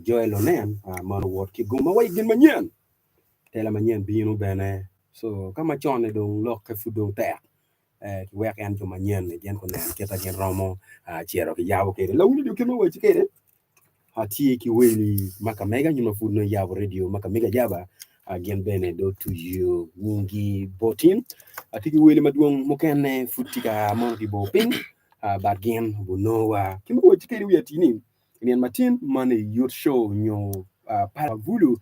Joel Onen mono owot ki gum ma wa i gin manyen tela manyen bino bene so ka macon-ni dong lokke pud dong tek kiwek en jo manyen-ni gin gunen kit ma gin romo cito ki yabo kwede. Lawiny radio kit ma awaci kwede atye ki weli ma ka mega nyo ma pud nongo iyabo radio ma ka mega ayaba gin bene dong otuco nyingi botin. Atye ki weli madwong mukene pud tye ka mono ki bor piny but gin gunongowa ki ma awaci kwede wiye atir ni I nino matin man i Youth Show nyo Pala Bulu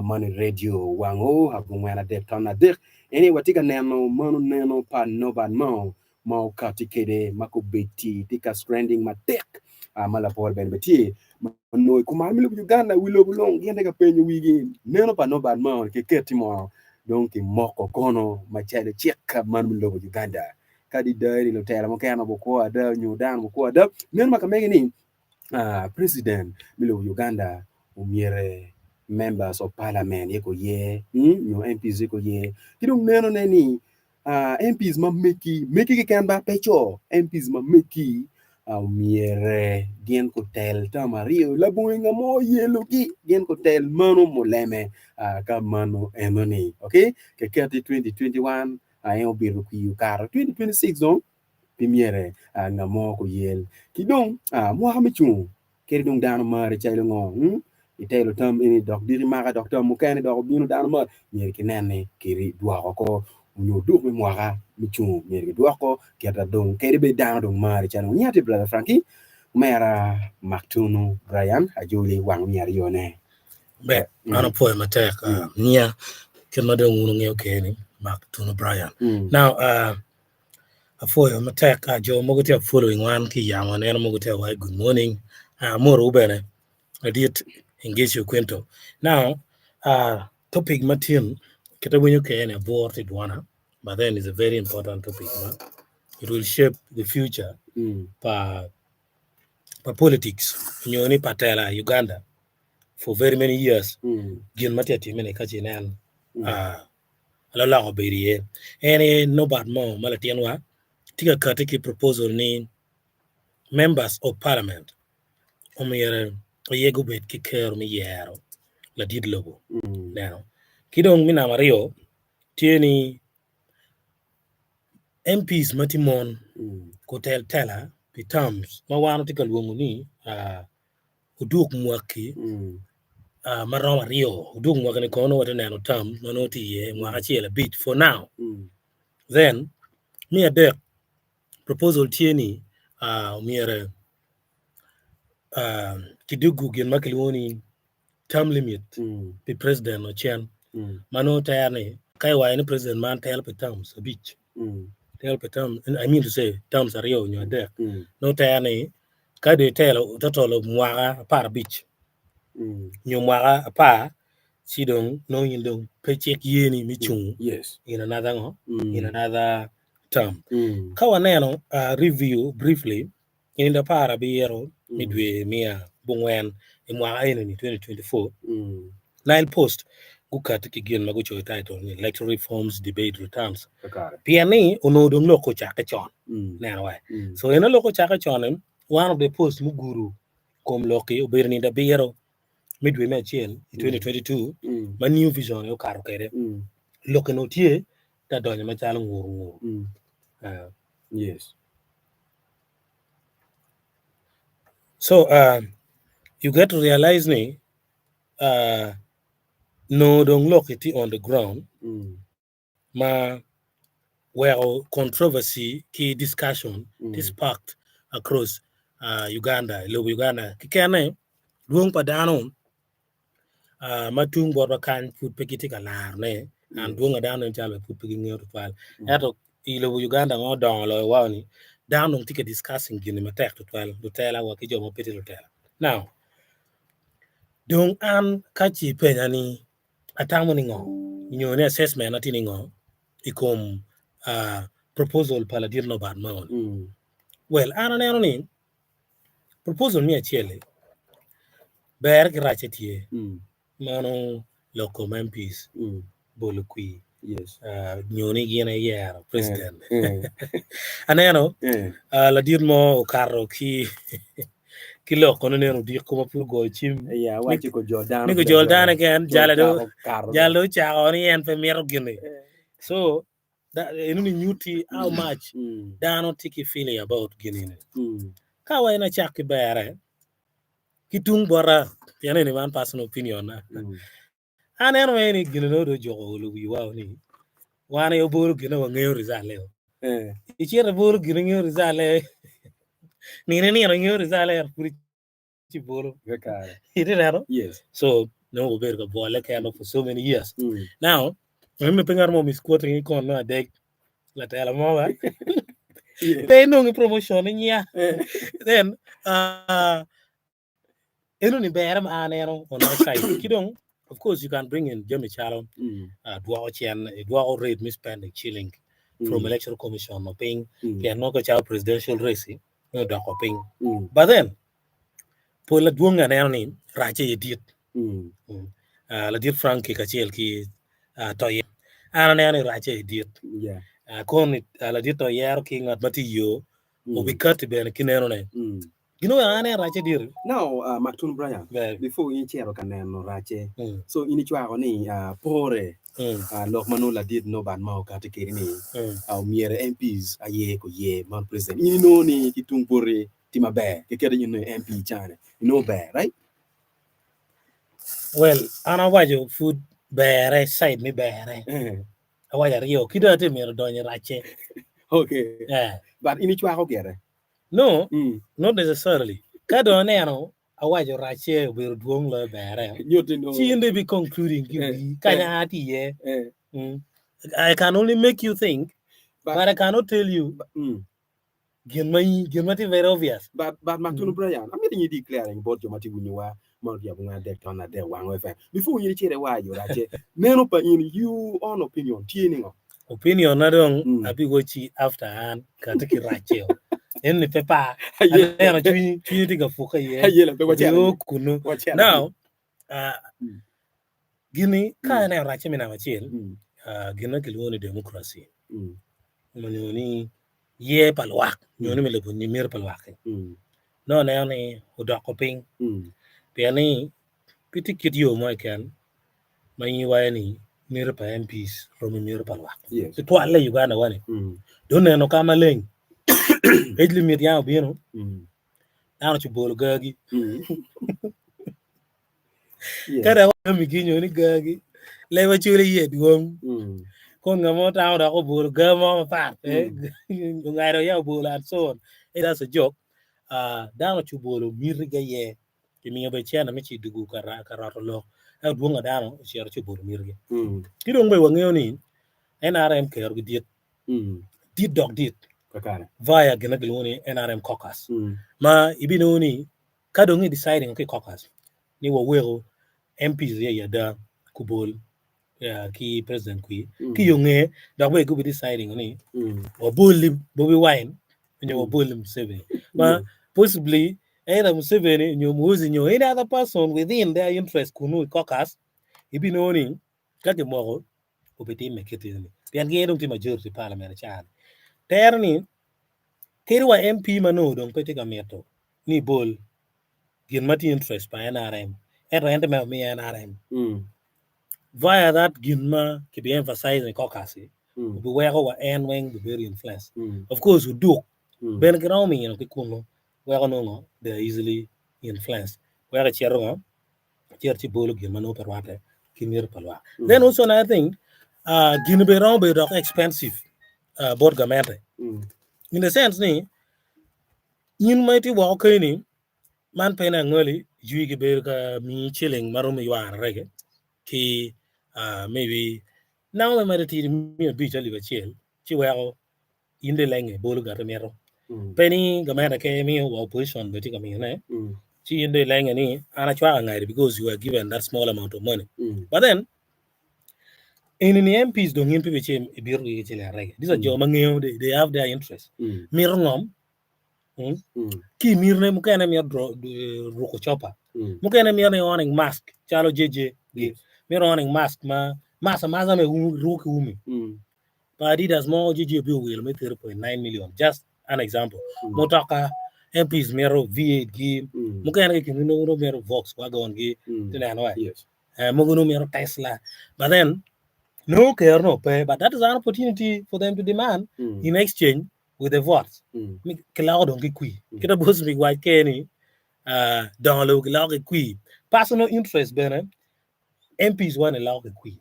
man i radio wango abongwen 3.3 eni watye ka neno mano neno pa Norbert Mao ma okati kede ma kobedi tye ka stranding matek ma lapore bene tye ma nongo i kumalo me lobo Uganda wi lobo long gin tye ka penyo wigi neno pa Norbert Mao ki keti mono dong ki moko kono macalo cik man me lobo Uganda kadi da ni lutela mukene gukwo ada nyo dano gukwo ada neno ma ka mege ni President me lobo Uganda omyere members of parliament aye guyer nyo MPs aye guyer ki dong neno ne ni MPs ma megi megi keken ba pe co MPs ma megi omyere gin gutel term aryo labongo nga mo yelogi gin gutel mano muleme ka mano enoni ok kiketi 2021 aye obedo kwir okato 2026 dong pi myere nga mo kuyel. Ki dong mwaka me cungo kadi dong dano mari calo ngo itelo tam eni dok diki maka dok tam mukene dok obino dano mari myero ki nen ni kiri dwoko ko onyo duk me mwaka me cungo myero ki dwoko kita dong kadi bed dano dong mari calo ngo. Nyinga tye Brother Frankie omera Maktunu Brian Ajoli wang me aryo ne. Ber, an apwoyo matek nia kit ma dong wun wungeyo keni Maktunu Brian. Now Apwoyo matek jo mogo tye ka following wan ki i yamo aneno mogo tye ka waco good morning amotowu bene ladit Ingecio Quinto. Now topic ma tin kit awinyo kwede ni abwor tye i dwona but then is a very important topic ma it will shape the future pa pa politics nyo ni pa tela i Uganda for very many years gin ma tye ka timme ni ka ci inen lalok obedo iye. En aye Norbert mo ma latinwa tye ka kati ki proposal ni members of parliament omyero aye gubed ki kero me yero ladit lobo. Neno. Ki dong me namba aryo tye ni MPs ma tye mon gutel tela pi terms ma wan watye ka lwongo ni oduk mwaki ma romo aryo oduk mwaki ni kono nongo watye neno term ma nongo tye iye mwaka acel abic for now then me adek proposal tye ni myero kidugu gin ma kilwongo ni term limit pi president ocen ma nongo tere ni ka iwaco ni president man telo pi terms abic telo pi term I mean to say terms aryo nyo adek nongo tere ni Ka dong itelo totolo mwaka aparabic nyo mwaka apar, ci dong nongo in dong pe cik yeni me cung in another ngo? In another term. Ka waneno review briefly i nino aparabiru me dwe me abongwen i mwaka eni-ni 2024, Nile Post gukati ki gin ma gucoyo title ni Electoral Reforms Debate Returns pien ni onongo dong lok ocakke con. Neno wa. So en lok ocakke con-ni, one of the post mugudo kom lok-ki obedo nino abiro me dwe me acel i 2022 ma New Vision aye okato kwede. Lok onongo tye ka donyo macalo ngur ngur. Yes. So uh, you get to realize ni uh, nongo dong lok tye on the ground ma weko controversy ki discussion tye sparked across uh, Uganda, i lobo Uganda. Kikene, dwong pa dano uh, ma tung botwa kany pud pe gitye ka larone, and dwong pa dano nen calo pud pe gingeyo tutwal. Ento i lobo Uganda ma odongo loyo wa ni, dano dong tye ka discussing gini matek tutwal, lutela wa ki jo ma pe tye lutela. Now, dong an ka ci ipenya ni atamo ni ngo nyo ni assessment na tye ni ngo i kom uh, proposal pa ladit Norbert Mao ni. Well, an aneno ni proposal me acel-li ber ki racce tye. Mano lok kom MPs bolo kwir nyo ni gin aye yero president. Aneno ladit mo okato ki. Ki lok kono nen odiko ma pud ogoyo cim. Yeah, awaci ko jol dano. Ni ko jol dano keken jal do jal do ocako ni en pe mito gini. So eno ni nyuti how much dano tye ki feeling about gini ni. Ka wa en acak ki bere ki tung bota pien eni man personal opinion na. Aneno en ni gin onongo dong ojuko olo wiwa ni wan aye obolo gine wangeyo result-le. Icito ibolo gin ingeyo result-le nino nino ingeyo result-le ento pud ci bolo. Itye neno? Yes. So nongo wabedo ka bwole keno for so many years. Now, emi pe ngat mo misquoting i kon me adek latela mo ba pe inongo promotion ni nya. Then Enoni ber ma aneno on my side. Ki dong, of course, you can bring in jami calo dwoko cen, dwoko rate me spending shilling from electoral commission no piny, pien nongo ka calo presidential race nongo odoko piny. But then, pol ladwonge aneno ni race aye dit. Ladit Frankie kacel ki Toyero. An aneno ni race aye dit. Kon ladit Toyero ki ngat ma tye i yo obikati bene ki nenone. Gin oweko an aneno racce dit. Now, Mactun Brian, before in icito ka neno racce, so in icwako ni pore lok ma nongo ladit Norbert Mao okati kede ni omyero MPs aye guyer man president. In inongo ni ki tung boti tye maber, kiketo in nongo MP cane, inongo ber, right? Well, an awaco pud berre, side me berre. Awaco aryo, ki dong atye mito donyo i racce. Okay. But in icwako gire? No, not necessarily. Ka dong aneno awaco racce obedo dwong loyo berre, ci in dong ibi concluding ki wii kanya a tye iye. I can only make you think, but I cannot tell you gin ma gin ma tye very obvious. But but Maktuno Brian, amito in declaring bot jo ma tye winyowa ma oryebo ngat adek ton adek wango FM. Before in icito iwa i orace, neno pa in, you own opinion tye ningo? Opinion na dong abiwacci after an kati ki rac-ce. En ni pe par. Aneno cwinyi, cwinyi tye ka pukke iye. Ayela pe wacito Obio iye. kunu. Wacito Now, iye. gini ka aneno racce me namba acel, gin ma kilwongo ni democracy, nyo ni yer pa lwak, nyo ni me lubo miti pa lwak-ki. Nongo aneno ni odoko piny pien ni pe tye kit yo mo keken ma in iwaco ni miti pa MPs rom ki miti pa lwak. Tutwalle i Uganda wa ni dong oneno ka maleng age limit yam obino dano ocubolo gagi Ka dok wamigi nyo ni gagi leb acwele iye dwong kun ngat mo tamo dok obolo ga mo mapat ongado ya obolo and so on that's a joke dano ocubolo mitigi aye kimiyo bene cene me ci dugu ka roto lok ento dwong pa dano ocito ci obolo mitigi ki dong bene wangeyo ni NRM kerogi dit dit dok dit via gin ma kilwongo ni NRM caucus ma ibinongo ni Ka dong i deciding ki caucus ni waweko MPs aye i ada kubol ki president kwi ki yo nge dok bene gubi deciding ni wabol Bobi Wine nyo wabol Museveni ma possibly either Museveni nyo Muhoozi nyo any other person within their interest kunu i caucus ibinongo ni ka kimoko obitimme kit eni pien gin dong tye majority i parliament i caa ni tero ni kadi wa MP ma nongo dong pe tye ka mito ni ibol gin ma tye interest pa NRM ento en tye mere omiyo NRM via that gin ma kibi emphasize i caucus obiweko wa en weng bibedo influence of course oduk bene giromo miyo ki kunu weko nongo they are easily influenced weko icito ngo icito ci ibolo gin ma nongo pe rwatte ki miti pa lwak. Then also another thing gini bene romo bedo dok expensive bot gamente in the sense ni In ma itye woko keni, man pe ni angali jwi gibedo ka miyi ciling ma romo ywaro rege ki maybe nanga me mere tidi miya abic alip acel ci weko in dong ilenge ibolo gati imito. Pe ni gamente keken miyo wa opposition bene tye ka miyone ci in dong ilenge ni an acwako angadi because you are given that small amount of money. But then eni ni MPs dong in pe ibito ki ciling arege. These are jo ma ngeyo they have their interest. Mito ngom Ki i mitine mukene mito ruko copa, mukene mito ni oning mask calo JJ gi mito oning mask ma mask amaza me ruko ki umi pa Adidas mo JJ obi owilo me 3.9 million just an example mutoka. MPs mito V8 gi mukene ki kingi nongo mito Volkswagen gi ti neno eh Yes. mogo nongo mito Tesla but then nongo kero nongo pe but that is an opportunity for them to demand in exchange with the votes mi kiloko dong ki kwi kita bos mi wac ke ni dongo lobo kiloko ki kwi personal interest bene MPs wan iloko ki kwi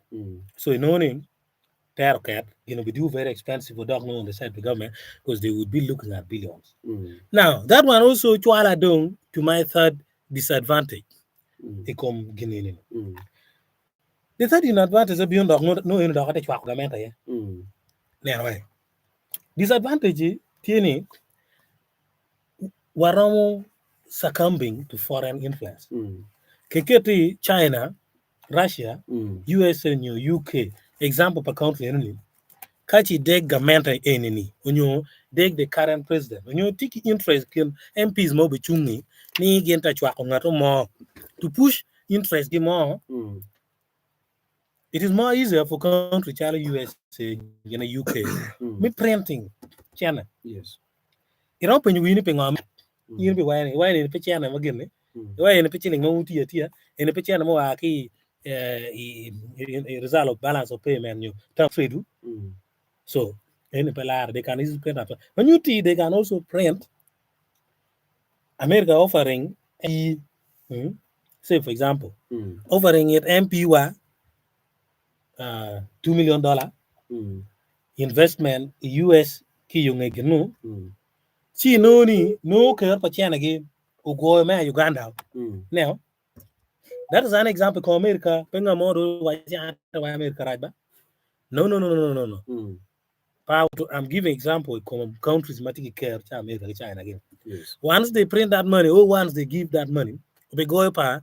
so inongo ni tero ket gin obi do very expensive odok nongo on the side of the government because they would be looking at billions. Now that one also cwala dong to my third disadvantage i kom gin eni. The third disadvantage obino dok nongo eno dok ate cwako gamente aye. Neno eh. Disadvantage tye ni waromo succumbing to foreign influence. Kiketi China, Russia, USA nyo UK, example pa country eno ni, ka ci deg gamente eni ni, onyo deg the current president, onyo tye ki interest kin MPs ma obicungi ni gin ta cwako ngato mo to push interest gi mo, it is more easier for country calo USA gin UK me printing cene. Yes. Iromo penyo wii ni pingo in bi wayo ni iwayo ni eni pe cene ma gin ni iwayo eni pe ciling ma wutiyo atiya eni pe cene ma oa ki i result of balance of payment nyo term trade wu so eni pe lare they can easily print after ma nyutti they can also print America offering MP say for example offering it MP wa $2 million investment i US ki yo nge ginu ci inongo ni nongo ker pa cene gi ogoyo me Uganda. Now that is an example ko America pe nga mo do waci an wa America rac ba, no, no, no, no, no, no. Power to, I'm giving example kom countries ma tye ki ker ca America ki China gi. Once they print that money or once they give that money, obigoyo pa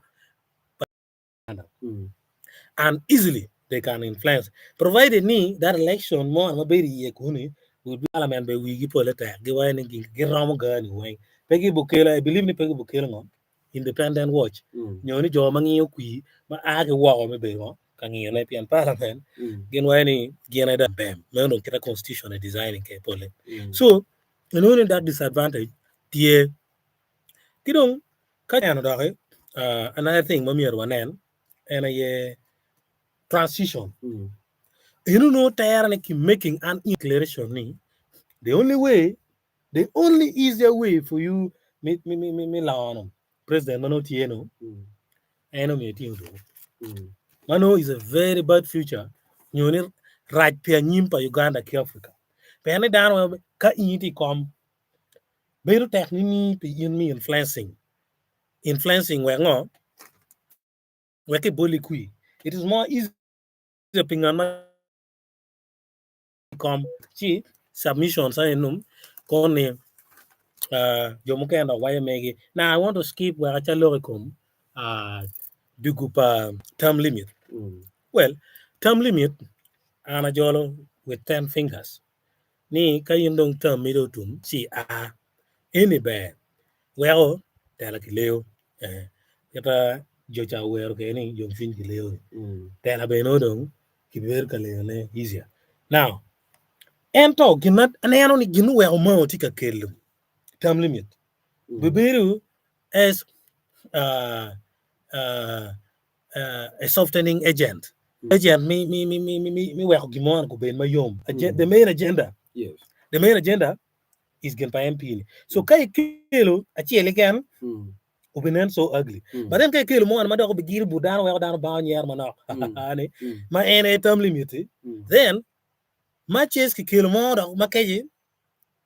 and easily they can influence provided ni that election mo ma bedo iye kuni will be parliament be wigi pole tek giwaco ni giromo gani weng pe gibokelo. I believe ni pe gibokelo ngo independent watch nyo ni jo ma ngiyo kwir ma a ki woko me bedo ngo ka ngiyone pien parliament gin waco ni gin aye dong bem meno dong kita constitution e designing ke pole. So inongo ni that disadvantage tye. Ki dong ka neno doki, another thing ma myero wanen en aye transition. Eno nongo tere ni ki making an declaration ni the only way, the only easier way for you me me me me lono president ma nongo tye no en omiyo itingo dong. Mano is a very bad future nyo ni rac pi anyim pa Uganda ki Africa. Pien ni dano ka in itye i kom bedo tek nini pi in me influencing influencing wek ngo wek iboli kwi. It is more easier pi ngat ma kom ci submission sa enum koni jo mukene dok waco megi. Now I want to skip wek acalok i kom dugu pa term limit. Well, term limit an ajolo with 10 fingers ni ka in dong term mi dong otum ci a eni ber weko tela ki leo kita jo ca owero kede ni yom cwiny ki leo ni tela bene nongo dong kibedo ka leo ne easier. Now ento gin ma aneno ni gin oweko Mao tye ka kelo term limit bibedo as a softening agent agent mi mi mi mi mi mi weko gin mo obed mayom. The main agenda, the main agenda is gin pa MP ni. So ka ikelo acel keken obinen so ugly, but then ka ikelo mo ma dok obigiro but dano weko dano bango nyer manok ni ma en aye term limit, then matches kikelo mo dok ma keci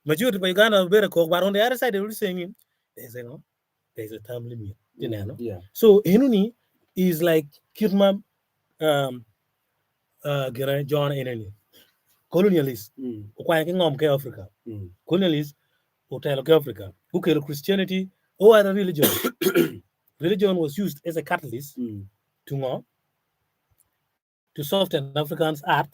majority pa Uganda obedo kok, but on the other side they will be saying there's a no there's a term limit tineno. So enoni is like kit ma gine John eneni colonialist okwanyo ki ngom ke Africa, colonialist otelo ki Africa gukelo Christianity or other religion. Religion was used as a catalyst to ngo to soften Africans heart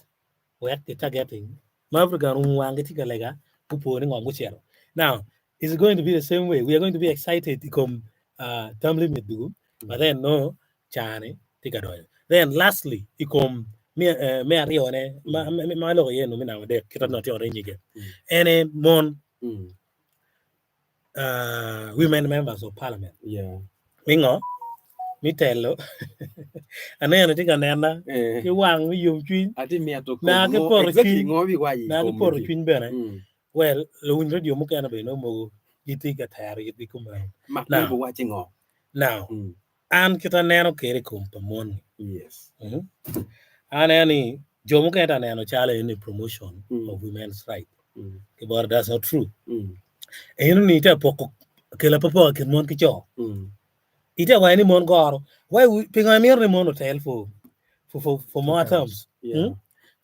wek ki targeting ma African rumo wang gitye ka lega gupo ni ngom gucito. Now is it going to be the same way? We are going to be excited i kom term limit dugu, but then no cani tye ka donyo. Then lastly i kom me aryone ma aloko iye nu me namba adek kita nongo tye ore nyige en aye mon. women members of parliament Yeah. me ngo me telo aneno tye ka nena Eh. ki wang me yomcwiny Atye mito na kom ki ngo poto exactly cwiny ngo biwaco i na ki kom poto eti. cwiny bene Mm. well luwiny radio mukene bene nongo mogo gitye ka tero itgi kumeno Mak now mego waci ngo? now Mm. an kit aneno kede i kom pa mon-ni Yes. Mhm. Aneno ni jo mukene ta neno calo eni promotion Mm. of women's right. Mm. Ki bota that's not true. Mm. Eno ni ite poko kelo apopoka i kin mon ki co. Mm. Ite waco ni mon goro. Why we, pingo imito ni mon otel for for for, for more terms? Yeah. Hmm?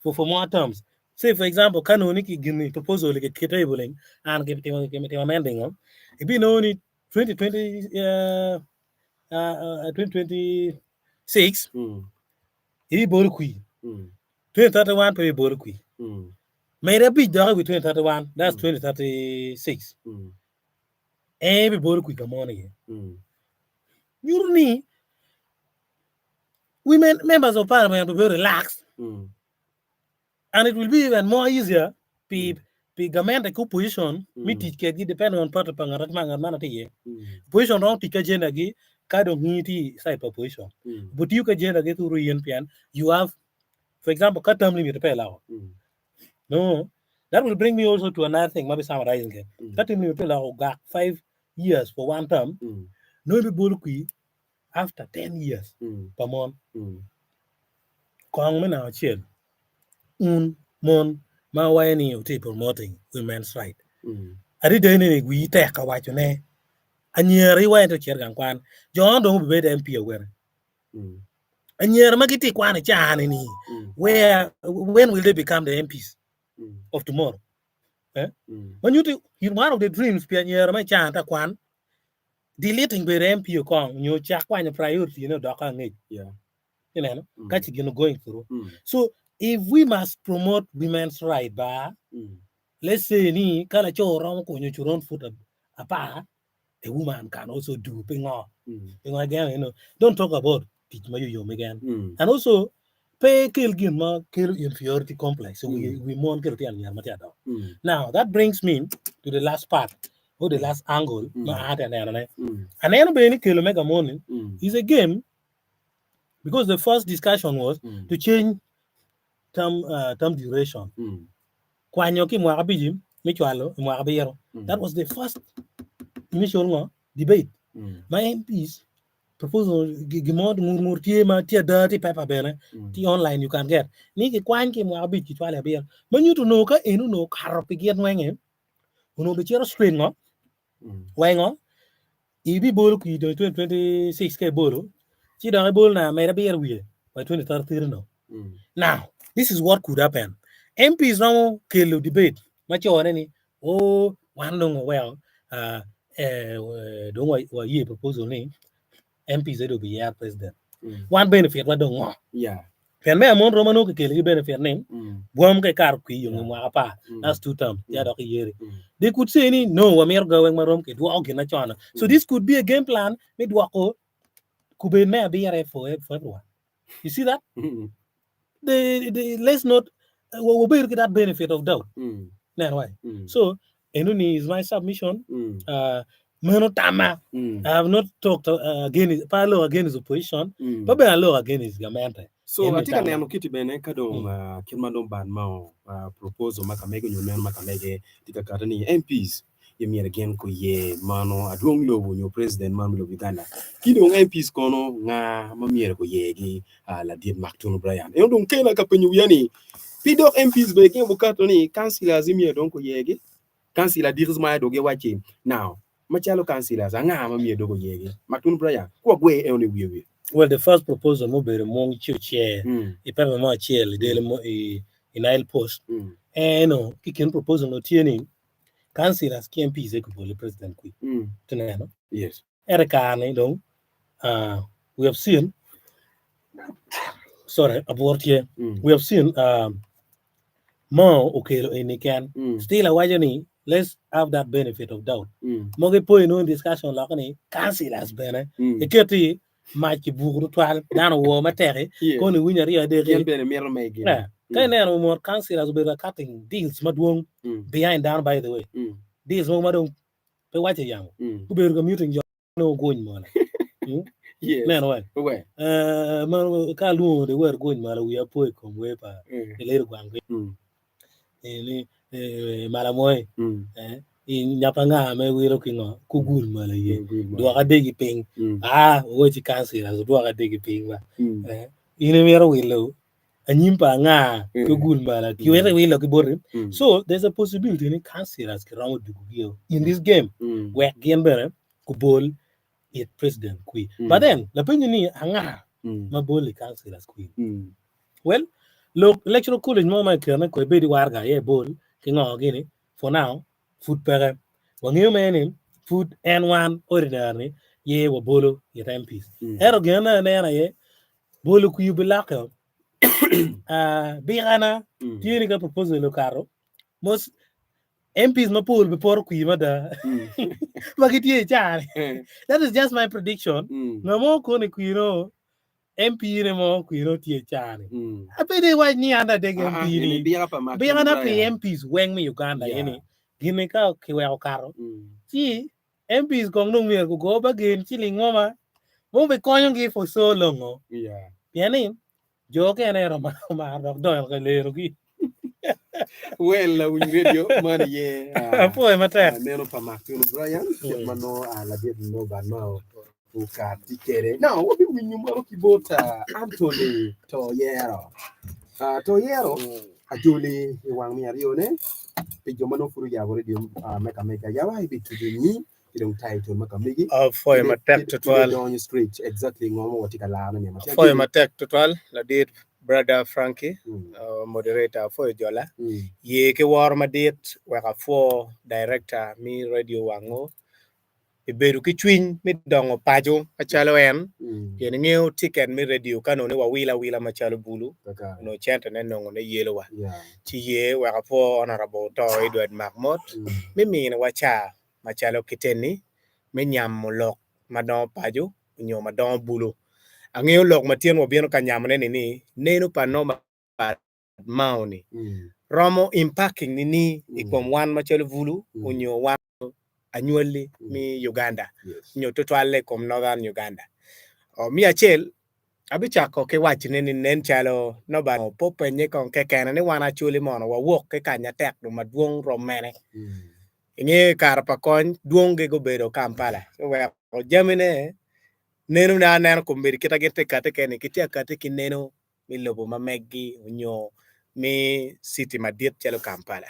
For for more terms. Say for example, ka nongo ni ki gini proposal ki ki tabling an ki timo ki timo amending o. Ibinongo ni 2020 uh, 2026 ibibolo kwir 2031 pe ibibolo kwir med abic dok i wi 2031 that's 2036 en ibibolo kwir ka mono iye nyuto ni women members of parliament will be relaxed and it will be even more easier pi pi gamente ki opposition me tic kedgi depending on party pa ngat ma ngat man tye iye. Opposition romo tic ki agenda gi ka dong in itye i side pa opposition. Butiyo ki agenda gi through in pien you have for example ka term limit pe iloko. No, that will bring me also to another thing ma bi summarizing ke. Ka term limit pe iloko gak 5 years for one term, no ibibolo kwi after 10 years pa mon. Kong me namba acel, un mon ma waco ni wutye promoting women's right. Adada ni wii tek ka waco ne anyira iwaco ni ocit gang kwan, jo no dong obibedo MP awene. Anyira ma gitye kwan i caa ni where when will they become the MPs of tomorrow? Eh? Ma nyuto in one of the dreams pi anyira ma i caa ta kwan deleting bedo MP okong nyo cak kwanyo priority ne odok angec. Yeah. Ineno? Ka ci gin going through. So if we must promote women's right ba, let's say ni ka laco romo konyo coron foot apar, a woman can also do pingo. Pingo again, you know, don't talk about tic ma yoyom again. And also pe kel gin ma kelo inferiority complex. So we mon ki lutino anyira ma tye adongo. Now that brings me to the last part or the last angle ma an atye ka nenone. Aneno bene ni kelo me gamoni is a game because the first discussion was to change term, term duration. Kwanyo ki mwaka abic me cwalo i mwaka abiro. That was the first initial ngo, debate. Ma MPs proposal gimo ngur ngur tye ma tye ada tye paper bene tye online you can get. Ni kikwany ki mwaka abic kicwalo i abiro. Ma nyuto onongo ka en onongo okato pi gin wenge onongo bicito straight ngo wengo ibibolo kwir dong i 2026 ka ibolo ci dok ibolo na med abiro wiye by 2033 no. Now this is what could happen. MPs romo kelo debate ma cone ni oh wan dong waweko uh, eh, dong waye proposal ni MPs aye dong obiyer president. Wan benefit wa dong ngo? Yeah. Pien me amon romo nongo kikelo ki benefit ni bwom ka ikato kwir yo nge mwaka apar that's two term ya dok iyeri. They could say ni no wamito gaweng marom ki dwoko gin acona. So this could be a game plan me dwoko kubed me abire for everyone. You see that? They, let's not wabedo ki that benefit of doubt. Neno wai. So enoni is my submission. Meno tama. I have not talked against, pa alok against opposition, pa bene alok against gamente. So Eni atye ka tama. neno kiti bene ka dong kit ma dong ban ma proposal ma ka mege nyo neno ma ka mege tye ka kati ni MPs ye myero gin guye mano adwong lobo nyo president man me lobo Uganda ki dong MPs kono nga ma myero guyegi ladit Maktunu Brian. Eno dong kela ka penyo wiya ni pi dok MPs bene gin gukato ni councillors myero dong guyegi councillor dikis ma dong giwacci now macalo councillors anga ma myero dong guyegi Maktunu Brian kwa gwe eno ni wiye wiye. Well, the first proposal mubedo mung ci ocer i paper mo acel i Daily Mo i, i Nile Post eno ki kin proposal no tye ni councillors ki MPs aye gubol i president kwi tineno Yes. ento i kare ni dong we have seen sorry abwor tye we have seen mo okelo eni ken still awaco ni let's have that benefit of doubt mogo ipo inongo discussion loko ni councillors bene iketi mac kibuko tutwal dano owor matek kono iwinyo aryo adek Gin bene mito megi. Ka ineno mot councillors obedo ka cutting deals madwong behind dano by the way deals mogo ma dong Pe waco i yamo. Gubedo ka muting jo nongo guny mola. Yes. Neno we. We. Eh, ma ka alwongo the word guny mola wiya po i kom wer pa Mm. Elero Gwang Mm. ni eh, mala moi Mm. eh, i nyapa nga me wiro ki ngo ku gul mala ye Gul mola. dwoka degi piny Mm. ah owaci councillors dwoka degi piny ba Mm. eh, in imito wilo anyim pa anga ki ogul mala ki weko iwilo ki boti so there's a possibility ni councillors kiromo dugo gi in this game wek gin bene gubol it president kwi but then lapenyo ni anga ma bol i councillors kwi well lok electoral college mo ma ikene ko ibed i warga aye bol ki ngo gini for now pud peke wangeyo mere ni pud en wan ordinary ye wabolo it MPs ento gin ma aneno aye Bolo kwir bilokke. Ah, bikana Mm. tye ni ka proposal okato, most MPs mapol biporo kwir mada Mm. ma gitye i caa-ni. Eh. That is just my prediction. Mm. Nga mo kono i kwir no, MP ne mo kwir no tye i caa-ni. Mm. Abedo iwac ni an adek Ah, ah, MP eni ni. bika pa Mark Bikana pi Brian. MPs weng me Uganda Yeah. eni gini ka kiweko kato Mm. ci MPs kong dong myero gugo bagen ciling mo ma mo bikonyogi for so long o. Yeah. Pien ni jo okene ero omaro dok donyo ka lerogi. Well, lawiny radio man aye ah, Apwoyo matek. ah, neno pa Martin O'Brien kit ma nongo ah, ladit Noban ma okati kwede. Now, wabiwinyo mano ki bot ah, Anthony Toyero. Ah, Toyero ajoli i wang me aryone pi jo ma nongo pud oyabo radio ah, me ka mege ayaba ibituco nyi ki dong title ma ka megi. Apwoyo matek tutwal. Donyo straight exactly ngo ma watye ka laro ni. Apwoyo matek tutwal ladit brother Frankie Mm. moderator apwoyo jola. Mm. Ye ki woro madit wek apwo director mi radio wango pi bedo ki cwiny me dongo paco macalo en, pien ingeyo tiket me redio ka nongo ni wawilo awila macalo bulu, onongo centene nongo ne yelowa. Ci ye wek apwo Honourable Oto Edward Makmot me miniwa ca macalo kiteni me nyamo lok ma dongo paco nyo ma dongo bulu. Angeyo lok ma tyen wabino ka nyamone ni ni neno pa Norbert Mao ni romo impacting nini i kom wan macalo bulu onyo wan anywali me Uganda nyo tutwalle i kom Northern Uganda. Me acel abicako ki wacone ni nen calo Norbert Mao pe openye kong kekene ni wan Acholi mono wawok ki kanya tek dong madwong rom mene. Ingeyo i kare pa kony dwonggi gubedo Kampala ci oweko jamine neno ni aneno kombeddi kita gin tye kati kene gitye akati ki neno me lobo ma meggi onyo me citi madit calo Kampala.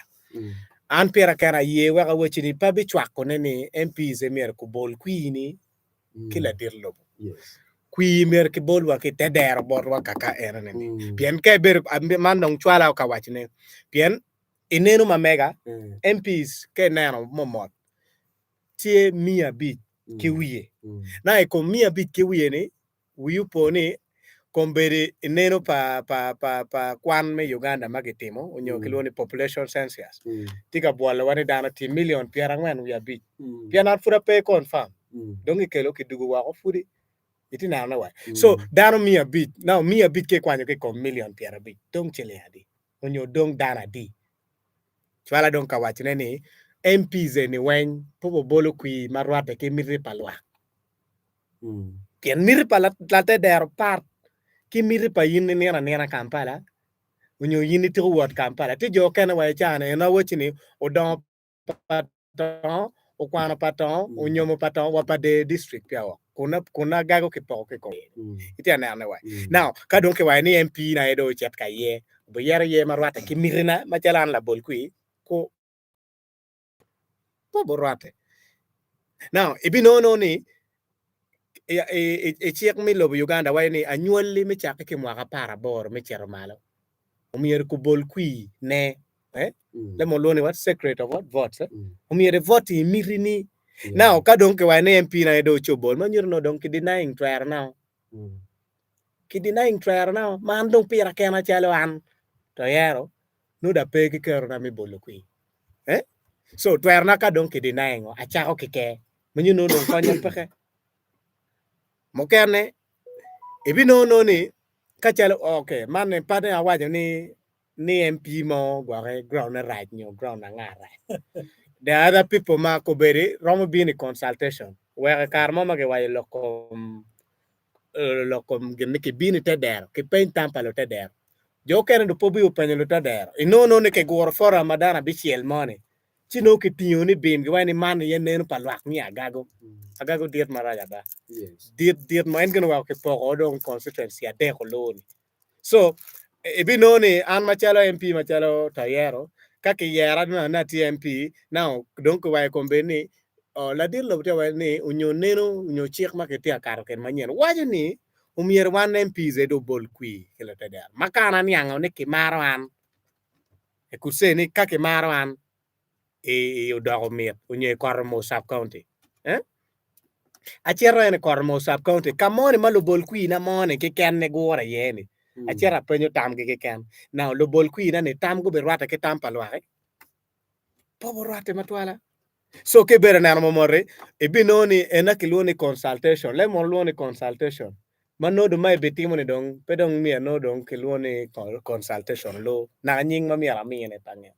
An pira kena aye wek awacci ni pe abicwako ne ni MPs aye myero kubol kwir ni ki ladit lobo. Kwir myero kibol wa ki te dero botwa kaka ene ni. Pien ka ibedo man dong cwala ka waco ne pien ineno ma mega MPs ka ineno momot tye 500 ki wiye. Na i kom 500 ki wiye ni Wii opo ni kombeddi i neno pa pa pa pa kwan me Uganda ma kitimo onyo kilwongo ni population census tye ka bwolowa ni dano tye million 45 pien an pud ape confirm dong kikelo kidugo woko pudi itye neno ne wa so dano 500 now 500 ka ikwanyo ki i kom million 50 dong ciling adi onyo dong dano adi cwala dong ka wacone ni MPs eni weng pe obolo kwir ma rwatte ki miti pa lwak. Pien miti pa latedero pat ki miti pa in inino anina Kampala onyo in itiko wot Kampala. Tye jo okene wa i caa-ni en awacci ni odongo pa tongo, okwano pa tongo, onyomo pa tongo wa pa der district peya woko kun agago kipoko ki kome. Itye ka nenone wa? Now ka dong kiwaco ni MP na aye dong ocit ka iye, obiyero yer ma rwatte ki mitina macalo an labol kwir ku pe oburwatte. Now, ibinongo ni i cik me lobo Uganda waco ni anywalli me cakke ki mwaka 18 me cito malo omyero kubol kwir ne eh? Lemo lwongo ni what secret of what votes eh? Omyero i vote i miti ni. Now, ka dong kiwaco ni MP na aye dong oco bol, ma nyuto ni dong ki denying twero now. Ki denying twero now, ma an dong pira kena calo an to yero nongo dong ape ki kerona me bolo kwir. Eh? So twerona ka dong ki denying o, acako ki ker. Ma nyo nongo dong konya peke. Mukene, ibinongo nongo ni ka calo okay, man ni pe ni awaco ni ni MP mo gwoke ground ne rac nyo ground anga rac. The other people ma kobedi romo bino i consultation wek i kare mo ma kiwaco lok kom lok kom gin ni kibino i te dero kipeny tam pa lute dero. Jo okene dong pe obino penyo lute dero. Inongo nongo ni kiguro forum ma dano abicel moni ci nongo kitingo ni bim giwaco ni man aye neno pa lwak me Agago. Agago dit marac aba. Dit dit mo en gin oweko kipoko dong constituency adek oloo-ni. So ibinongo ni an macalo MP macalo Tayero ka kiyera ni atye MP now dong kiwaco i kom bed ni ladit lobo tye ka waco ni onyo neno onyo cik ma kitye ka kato kwede manyen waco ni omyero wan MPs aye dong obol kwir ki lutedero ma ka an aniango ni kimaro an I could say ni ka kimaro an i odoko mit onyo i Koromo sub county eh? Acito en i Koromo sub county ka moni ma lubol kwina moni keken ne gure iye ni acito apenyo tamgi keken. Now lubol kwina ni tam gubirwatte ki tam pa lwak-ki? Pe oburwatte matwala. So ka ibedo neno momoti, ibinongo ni ena kilwongo ni consultation, leb munu lwongo ni consultation, ma nongo dong ma ibitimo ni dong pe dong myero nongo dong kilwongo ni consultation lu, naka nying ma myero amine pe angeyo.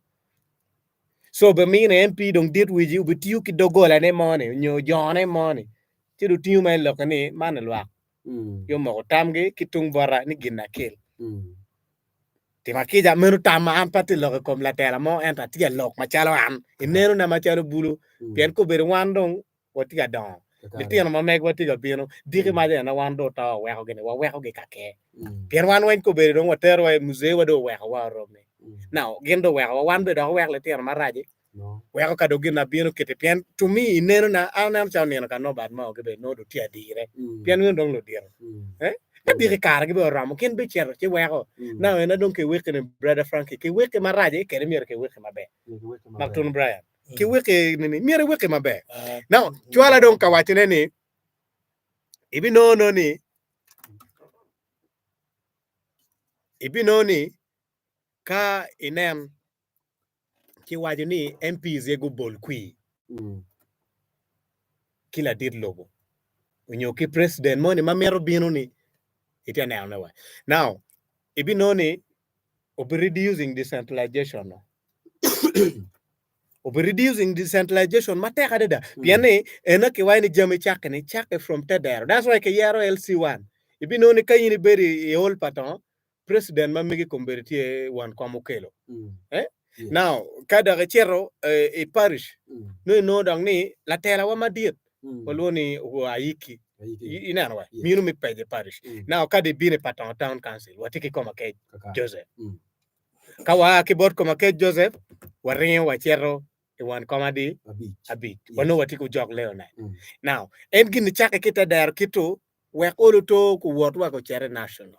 So obimine MP dong dit wici obitiyo ki dogolane moni nyo jone moni ci dong tingo mere lokke ni man lwak gi omoko tamgi ki tung bota ni gin akel. Tima kica, meno tam ma an pe atye lok i kom latela mo, ento atye ka lok macalo an, i nenona macalo bulu, pien kobedo wan dong watye ka dongo, litino ma megwa tye ka bino, diki maca ena wan dong oto wawekogi-ni, wawekogi ka ker. Pien wan weng kobedo dong waterowa i muzeewa dong owekowa oromi. Now, gin dong owekowa, wan bene dok wawek litino marac-ci, weko ka dong gin abino kiti pien to me i nenona an aneno calo nino ka Norbert Mao gibedo nongo dong tye adire pien meno dong ludito eh ka diki kare gibedo oromo gin bicito ci weko now ena dong kiwiki ni brother Frankie kiwiki marac eh kede myero kiwiki maber Maktun Brian kiwiki nini myero iwiki maber now cwala dong ka wacone ni ibinongo nongo ni ibinongo ni ka inen kiwaco ni MPs aye gubol kwir ki ladit lobo onyo ki president moni ma mito bino ni itye ka neno ne wa. Now ibinongo ni obi reducing decentralization no obi reducing decentralization matek adada pien ni eno kiwaco ni jami cakke ni cakke from te dero that's why kiyero LC1 ibinongo ni ka in ibedo i ol pa tongo president ma megi kombeddi tye won kom okelo eh? Now ka dok icito i parish nongo inongo dok ni latelawa madit walwongo ni Ayiki ineno wa mino me peje parish. Now ka dong ibino i Patongo town council watye ki Komakec Joseph. Ka waa ki bot Komakec Joseph waringo wacito i won kom adi abic wanongo watye ki Ojok Leonard. Now en gin nicakke ki te dero kito wek olo to kuwot wa gucit i national.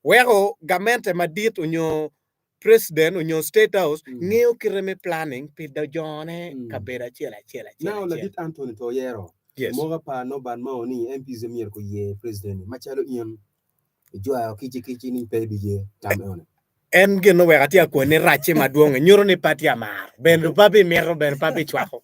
Weko gamente madit onyo president onyo state house ngeyo kite me planning pi jone kabedo acel acel acel Now acel. ladit Anthony to oyero Yes. moka pa Norbert Mao ni MPs myero kuye president ni macalo in ijwayo kici kici ni pe ibiye tam eno ni. En gin oweko atye ka koni racce madwong-ngi nyuto ni pe atye amaro bene pe abimito bene pe abicwako.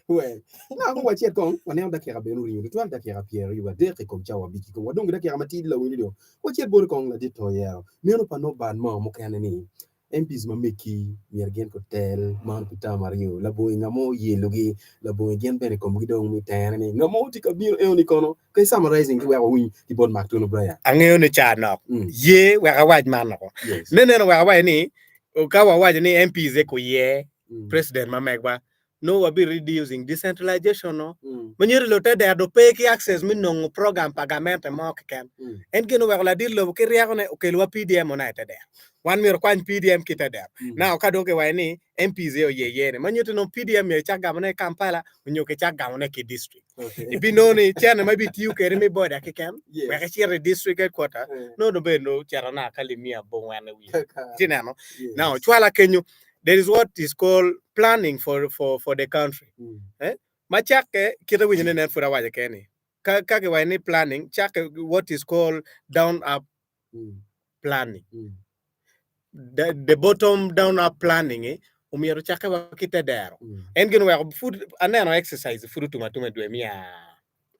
Well, na kong wacit kong waneno dakika bene oringo tutwal dakika 23 i kom cawa abic kikome. Wadong ki dakika matidi lawiny do. Wacit boti kong ladit to oyero. Meno pa Norbert Mao mukene ni MPs ma megi myero gin gutel man pi term aryo labongo nga mo oyelogi labongo gin bene komgi dong mi tene ni nga mo tye ka bino eno ni kono ka i summarizing ki wek wawiny ki bot Mark Tunu Brian. Angeyo ni ca nok. Ye wek awac man oko. Yes. Neneno wek awac ni ka wawaco ni MPs aye kuye president ma megwa nongo wabi reducing decentralization no ma nyuto lute der dong pe ki access me nongo program pa gamente mo keken. En gin oweko ladit lobo ki ryeko ne okelo wa PDM ona ite der. Wan myero kwany PDM ki ite der. Now ka dong kiwaco ni MPs aye oye iye ni ma nyuto nongo PDM myero icak gamone i Kampala onyo kicak gamone ki district. Ibinongo ni cene ma ibitiyo kwede me boda keken wek icit i district headquarter nongo dong bene nongo ocito naka alip miya abongwen i wiye. Itye neno? Now cwala kenyo there is what is called planning for, for, for the country. Eh? Ma cakke, kite winyo ni nen pud awaco kene ni, ka, ka kiwaco ni planning, cakke what is called down up planning. The, the bottom down up planning eh, omyero ocakke wa ki te dero. En gin oweko pud aneno exercise pud otum atuma i dwe miya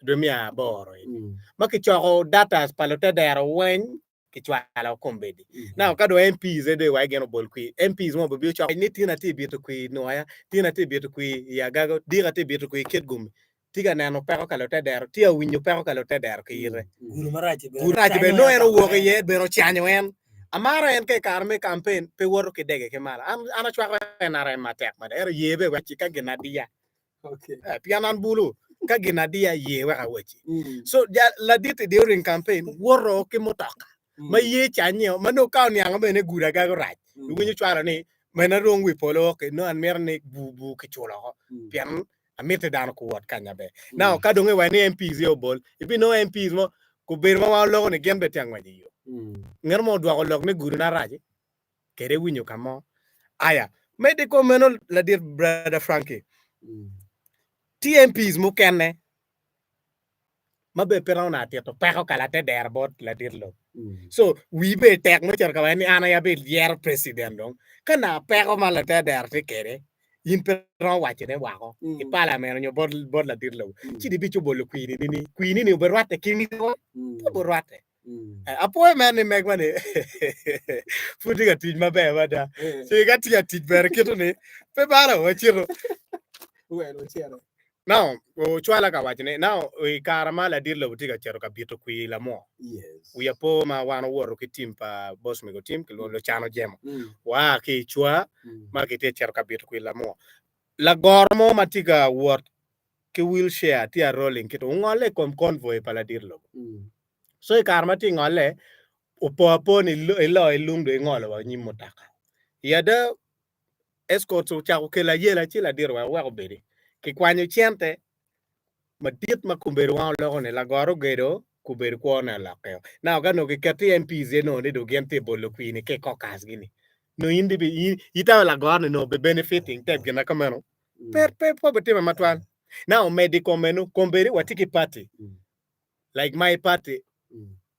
dwe miya aboro eni. Ma kicoko datas pa lute dero weng. Kicwalo kombeddi. Now ka dong MPs aye dong iwaci gin obol kwir, MPs mo obibino coko ni tin atye bito kwir i Nwoya, tin atye bito kwir i Agago, diki atye bito kwir i Kitgum. Tye ka neno peko ka lutedero, tye ka winyo peko ka lutedero ki ite. Gudo marac-ci bene Gudo marac-ci bene nongo en owok iye bene ocanyo en. Amaro en ka i kare me kampen pe woto ki dege ki malo. An an acwako NRM matek mada ento ye bene wek ka gin adiya. Eh, pien an bulu ka gin adiya ye wek awacci. So ja ladit-ti during campaign woto ki mutoka ma ye canye ma nongo ka oniango bene gudo agago rac. Iwinyo cwalo ni mena rong wi polo ok nongo an mito ni bur bur kiculo oko pien Amiti dano guwot kanya ber. Now ka dong iwaco ni MPs aye obol, ibinongo MPs mo gubedo ma wan waloko ni gin bene tye ka ngwec i yo. Ngat mo odwoko lok ni gudona rac kede iwinyo ka mo. Aya, medo i kom meno ladit Brother Frankie, tye MPs mukene ma bene pe romo naka tito peko ka latedero bot ladit lobo. So wii bene tek me cito ka waco ni an aye abiyero president dong. Ka naka peko ma latedero tye kwede in pe iromo wacone woko i parliament nyo bot bot ladit lobo ci di bico bolo kwini ni kwini ni oberwatte ki ngo pe oberwatte. Apwoyo mere ni megwa ni pud tye ka tic maber mada ci ka tye ka tic bene kito ni pe balo wacito. Now, ocwala ka waco ni, now, i kare ma ladit lobo tye ka cito ka bito kwir lamwo, wiya po ma wan owoto ki tim pa Boss Mego Tim, kilwongo Lucan Ojemo, waa ki i cwa ma gitye ka cito ka bito kwir lamwo. Lagoro mo ma tye ka wot ki wheelchair tye a rolling kit ongolle i kom convoy pa ladit lobo. So i kare ma tye ngolle, opo apo ni ilo ilung dong ingolo wa nyim mutoka. I ada, Escorts ocako kelo ayela ci ladiro wek owek obedi. Kikwanyo cente madit ma kombedo wan oloko ni lagoro ogedo kobedo kwo ne olokkeo. Now ka nongo kiketo i MPs aye nongo ni dong gin tye bolo kwir ni ki caucus gi ni nongo in di itamo lagoro ni nongo be benefiting type gin ma kameno pe pe pe obitime matwal. Now omedo i kom meno kombedi watye ki party like my party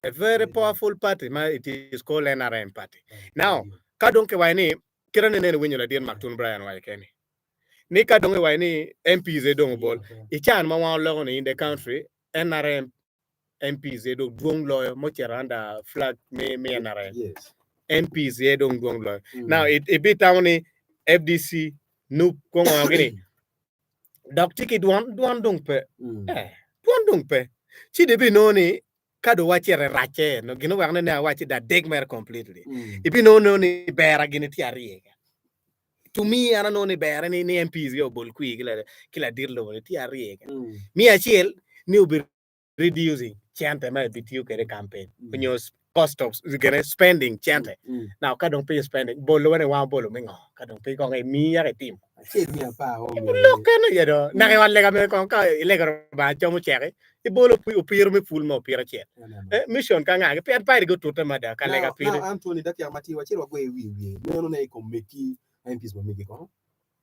a very powerful party ma it is called NRM party. Now ka dong kiwaco ni Kite ni nene iwinyo ladit Mactun Brian owaco keni ni ka dong iwaco ni MPs aye dong obol i can ma wan oloko ni in the country NRM MPs aye dong dwong loyo ma ocito under flag me me NRM MPs aye dong dwong loyo. Now ibitamo ni FDC, NUP gungo gini dok tye ki dwon dwon dong pe eh dwon dong pe ci dong ibinongo ni ka dong wacito i racce no gin oweko ni awaci da deg mere completely ibinongo ni bera gini tye arye to me an anongo ni bere ni ni MPs gi obol kwir ki ladit lobo ni tye arye me acel ni obi reducing cente ma ebitiyo kwede i campaign nyo cost of gine spending cente now ka dong pe spending bolo wene wango bolo me ngo ka dong pe kong imi yaka itimo lok kene aye do naka i ot lega bene kong ka ilego Lubanga cam oceki ibolo opiro me pul mo opiro acel eh, mission ka ngagi pien padi gutute mada ka lega piri. Now Anthony dakika ma tye wacit wagwe wi wiye meno ne i kom megi MPs ma megi kono.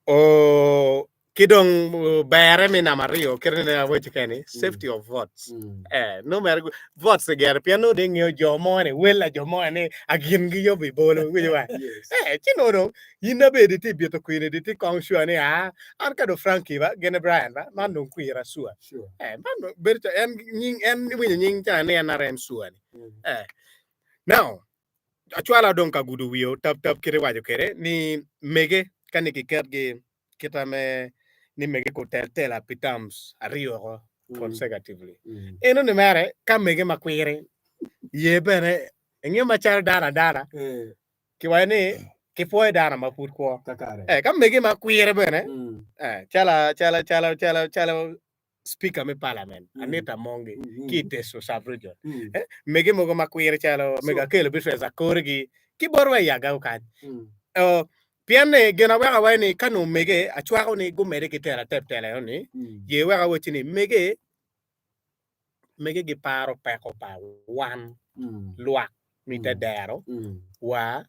Oh, ki dong berre me namba aryo kite ne awaco keni safety of votes eh no mere votes gere pien nongo dong ingeyo jo mo ni wel a jo mo ni agin gi yobo i bolo iwinyo wa eh ci nongo dong in abedo itye bito kwini di tye kong sure ni ah an ka dong Frankie ba gine Brian ba man dong kwira sure eh man bedo ca en nying en iwinyo nying ca ni NRM sure ni eh now acwala dong ka gudo wiyo tap tap kite iwaco kwede ni mege ka ni kiketgi kita me ni mege kutel tela pi terms aryoko consecutively. Eno ni mere ka mege ma kwiri ye bene ingeyo macalo dano adana kiwaco ni kipwoyo dano ma pud kwo. Eh, ka mege ma kwiri bene eh, calo calo calo calo calo speaker me parliament Anita Amongi ki i Teso sub region eh, mege mogo ma kwiri calo mege Akello Beatrice Akorigi ki bot wa i Agao kany Oh, pien ni gin aweko awaco ni ka nongo mege acwako ni gumede ki telo atep tela eno ni ye wek awacci ni mege mege giparo peko pa wan lwak me te dero wa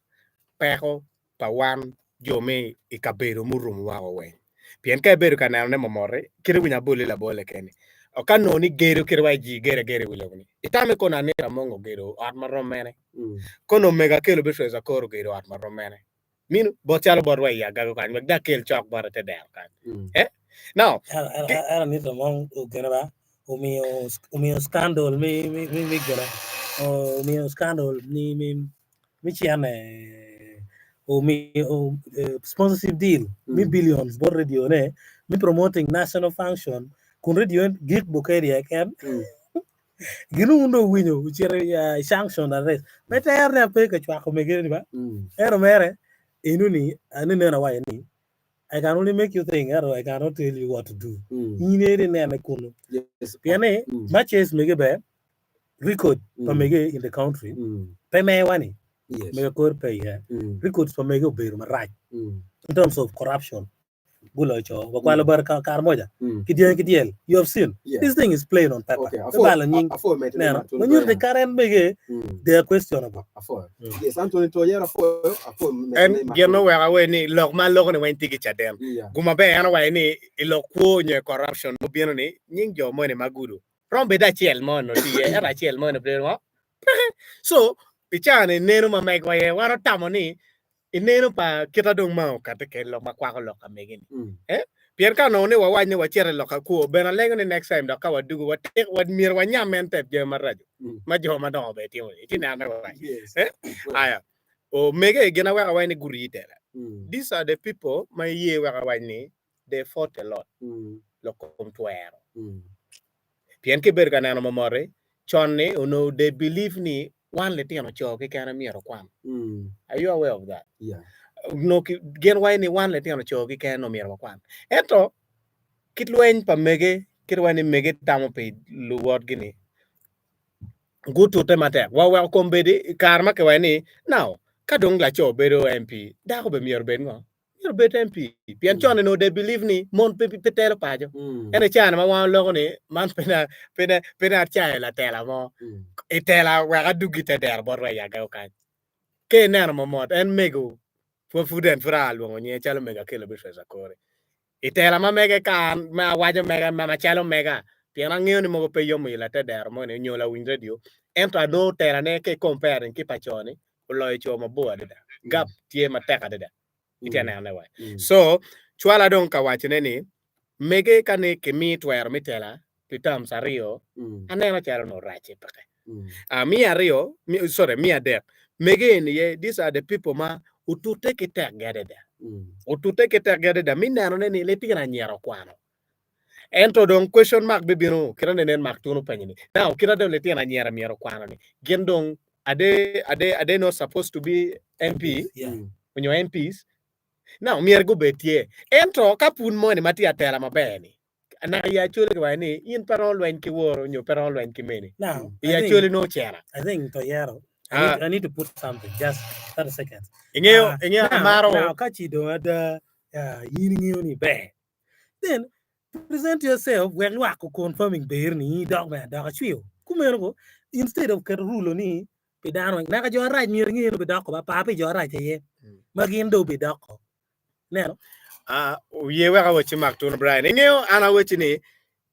peko pa wan jo me i kabedo murumo woko weng. Pien ka ibedo ka nenone momot-ti, kit iwinyo aboli labole keni. Ka nongo ni gedo kit wa ji gedo ageda i wi lobo-ni, itamo kono Anita Among ogedo ot ma rom mene? Kono omego Akello Beatrice Akor ogedo ot ma rom mene? Mino bot calo bot wa i Agago kany, wek dong akel cok bote te dero kany. Eh? Now, Ento Anita Among ogene ba, omiyo scandal me gene. Omiyo scandal ni mi cene omiyo sponsorship deal mi billions bot radio ne mi promoting national function kun radio en gik bukeri keken gin wun dong owinyo ocito i sanction arrest me tere ni ape ka cwako mege ni ba ento mere eno ni aneno awaco ni I can only make you think ento I cannot tell you what to do in eri inene kunu pien ni ma chase mege ber record pa mege in the country pe mewa ni mege kor pe iye records pa mege obedo marac in terms of corruption guloyo co wakwalo bar kar moja ki dyangi ki dyel you have seen this thing is plain on paper pe balo nying neno ma nyuto ni current mege they are questionable. En gin oweko awaci ni lok ma aloko ni weng tye ki caden. Guma ber en owaco ni i lok kwo nyo i corruption mubino ni nying jo moni ma gudo romo bedo acel mo onongo tye iye ento acel mo onongo bedo ngo peke. So i caa ni neno ma megwa aye wan otamo ni i neno pa kita dong ma okati kede lok ma kwako lok ka megi ni eh pien ka onongo ni wawac ni wacito i lok ka kwo bene alengo ni next time dok ka wadugo watik wa myero wanyam en tep jami maraco ma jo madongo bene timo ni ci neno wac eh aya omege gin aweko awac ni guri tela these are the people ma iye weko awac ni they fought a lot lok kom twero Pien ka ibedo ka neno momoti, con-ni onongo they believe ni wan litino co keken aye myero okwan. Are you aware of that? Yeah. Onongo ki- gin waco ni wan litino co keken onongo myero wakwan. Ento kit lweny pa mege, kit waco ni mege tamo pi luwotgi-ni, gutute matek. Waweko kombeddi i kare ma kiwaco ni now ka dong laco bedo MP, dako bene myero obed ngo? Myero obed MP. Pien con onongo they believe ni mon pe pe telo paco. Ento i caa-ni ma wan waloko ni man pe na pe na pe na acayo latela mo. I tela wek aduggi te dero bot wa i ageo kany. Ka ineno momot en mego pud pud en pud aa lwongo nyinge calo mego Akello Beatrice Akori. I tela ma mege ka an ma awaco mega ma macalo mega pien angeyo ni mogo pe yomo i latedero moni nyo lawiny radio ento anongo telane ka i comparing ki pa co-ni oloyo co mabor adada. Gap tye matek adada. Itye neno ne wa. So cwala dong ka wacone ni mege ka ni kimi twero me tela pi terms aryo aneno calo onongo rac-ci peke. Ah, me aryo, sorry, me adek, mege eni ye, these are the people ma otute ki tekgi adada. Otute ki tekgi adada me nenone ni litino anyira okwano. Ento dong question mark bibino kite ni nen Mark Tun openyo ni, now kite dong litino anyira myero okwano ni, gin dong are they, are they, are they not supposed to be MP onyo MPs? Now myero gubed tye. Ento ka pud moni ma tye atela maber ni, naka i Acholi kiwaco ni in pe romo lweny ki woro nyo pe romo lweny ki meni. Now, I I think, Acholi nongo ocera. I think Toyero, I need, I need to put something, just 30 seconds. Ingeyo, Ah, ingeyo now, amaro. now, ka ci dong ada, ah, in ingeyo ni ber. Then, present yourself wek lwak o confirming ber ni in idok bene adoka cwiyo. Kumeno ko, instead of keto rule ni pi dano, naka jo arac myero inge ni obidoko ba, par pi jo arac aye, ma gin dong obidoko. Ineno? Ah, oye wek awacci Mark Tunu Brian. Ingeyo an awacci ni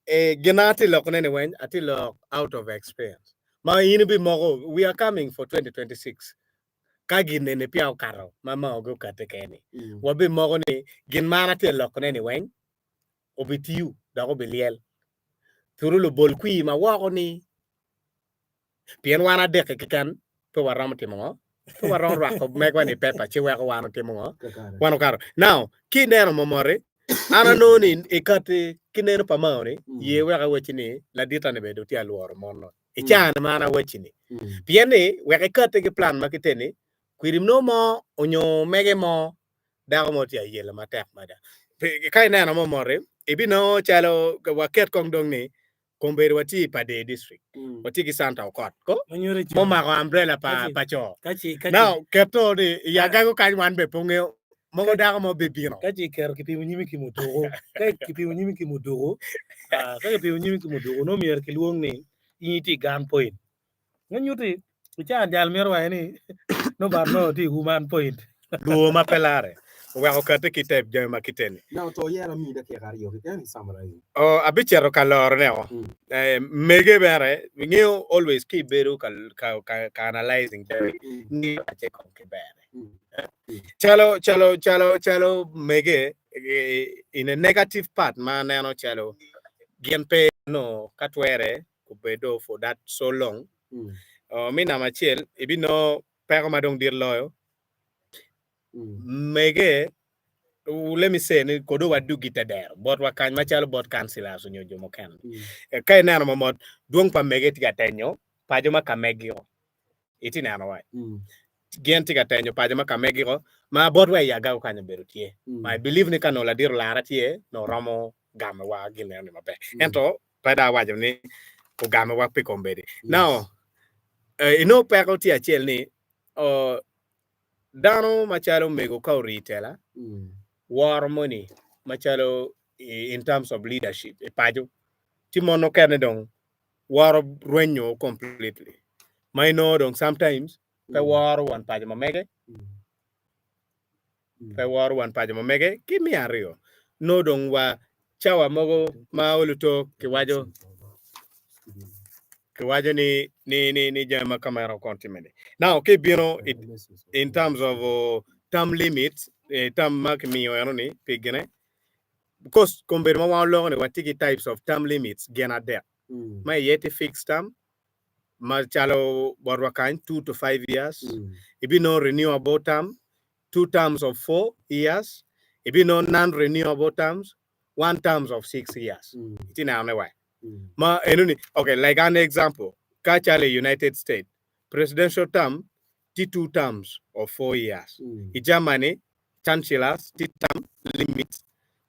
eh, gin na atye lokone ni weny atye lok out of experience. Ma in ibimoko, we are coming for 2026. Ka gin eni peya okato ma maogi okate keni, wabimoko ni gin ma an atye lokone ni weny obitiyo dok obilyel. Thuru lubol kwir ma woko ni Pien wan adek-ki keken pe waromo timo ngo? Pe waromo rwako megwa ni i pepa ci weko wan otimo ngo? Wan okato. Now, ki ineno momoti, an anongo ni i kati ki neno pa mao-ni, ye wek awacci ni ladita-ni bene dong tye alworo mon-no. I caa-ni ma an awacci-ni. Pien ni wek ikati ki plan ma kite-ni, kwiri nongo mo onyo mege mo dako mo tye ayelo matek mada. Ka ineno momoti, ibinongo calo waket kong dong ni Kombeddi watye i Pader district, watye ki Santa Okot ko mumako umbrella pa pa co. Now keto ni i agago kany wan bene pe ongeyo mogo dako mo bibino. Ka ci iketo kipimo nyimi ki muduku, ka kipimo nyimi ki muduku, ka kipimo nyimi ki muduku nongo myero kilwong ni in itye i gun point. Me nyutti i caa jal mito waco ni nongo but nongo tye i woman point. Lwor ma pe lare oweko okati ki tep jami ma kite-ni. Now to yero amiyi dakika aryo keken i summarize. Oh, abicito ka lorone o. Eh, mege bene, ingeyo always ki ibedo ka, ka, ka, ka analyzing jami, ngiyo ace kong ki bene. Calo, calo, calo, calo mege, eh, in a negative part ma aneno calo gin pe no ka twere obedo for that so long. Mi namba acel, ibinongo peko ma dong dit loyo. Mege, let me say ni kodo wadugi te dero botwa kany macalo bot councillors onyo jo mukene. Ka ineno mamot, dwong pa mege tye ka tenyo paco ma ka megio. Itye neno wa? Gin tye ka tenyo paco ma ka megio ma botwa i Agago kany obedo tye. Ma I believe ni ka nongo ladit olara tye, nongo romo gamo wa gin eno ni maber. Ento pe dong awaco ni ogamo wa pi kombeddi. Now, inongo peko tye acel ni dano macalo omego ka ori tela woro moni macalo in terms of leadership i paco ci mon mukene dong woro rwenyo completely ma inongo dong sometimes pe woro won paco ma mege pe woro won paco ma mege ki me aryo nongo dong wa cawa mogo ma oluto kiwaco kiwaco ni ni ni ni jami ma kameno kon timme ni. Now ka ibino in terms of uh, term limits, eh, term ma kimiyo eno ni pi gine because kombedo ma wan oloko ni watye ki types of term limits gin adek ma iye tye fixed term macalo botwa kany 2 to 5 years, ibinongo renewable term 2 terms of 4 years, ibinongo non renewable terms 1 terms of 6 years. Itye neno ne wai? Ma enoni, okay, like an example, ka calo i United States, presidential term tye 2 terms of 4 years. I Germany, chancellors tye term limit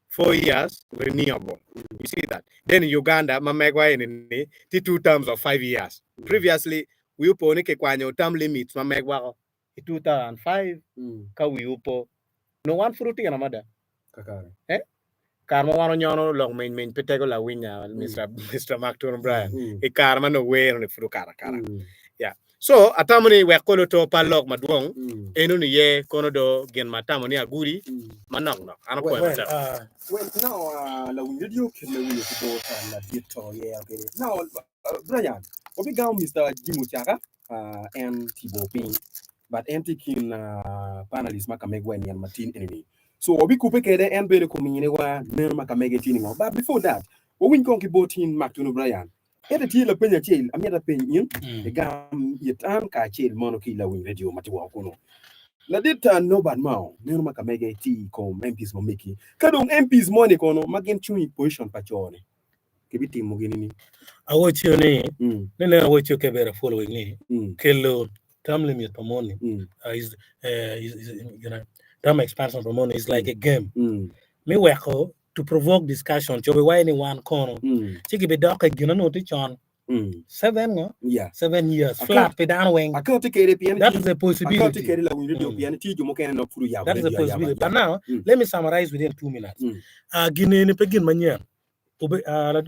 4 years renewable. You see that? Then in Uganda, ma megwa eni ni tye 2 terms of 5 years. Previously, wi opo ni kikwanyo term limits ma megwa ko i 2005 ka wi opo. No wan pud otino mada. Kakare. Eh? Kare ma wan onyono lok miny miny pe tego lawinya Mr. Mr. Mark Tun Brian. I kare ma nongo wer ni pud okato akata. Yeah. So atamo ni wek kolo to pa lok madwong eno ni ye kono do gin ma atamo ni agudi manok nok. An Well, opwoyo well, matek. well, now, lawiny radio kit me winyo ki bot ladit to yero kede. Now, Brian, wabigamo Mr. Jim Ocaka, en tye bor piny, but en tye i kin panelist ma ka megwa i nino matin eni-ni. So wabikubbe kede en bene kominiwa neno ma ka mege tye ningo. But before that, wawiny kong ki bot in Mark Tunu Brian. Ento tye lapeny acel amyero apeny in, igam it an kacel mono ki lawiny radio ma tye woko kunu. Ladit Norbert Mao, neno ma ka mege tye i kom MPs ma megi. Ka dong MPs moni kono ma gin cung i position pa co-ni, kibitimo gini ni? Awaco ni, ni neno awaco ke bedo following ni kelo term limit pa moni is, is, you know, term expansion pa moni is like a game me weko to provoke discussion cobe waye ni wan kono ci gibidok i gin onongo tye con 7 ngo Yeah. 7 years flat pi dano weng. Akati kede pien That is a akati possibility. kede lawiny radio pien tye jo mukene nok pud oyabo That is a radio ayaba. possibility. But now, let me summarize within 2 minutes. Gin eni pe gin manyen.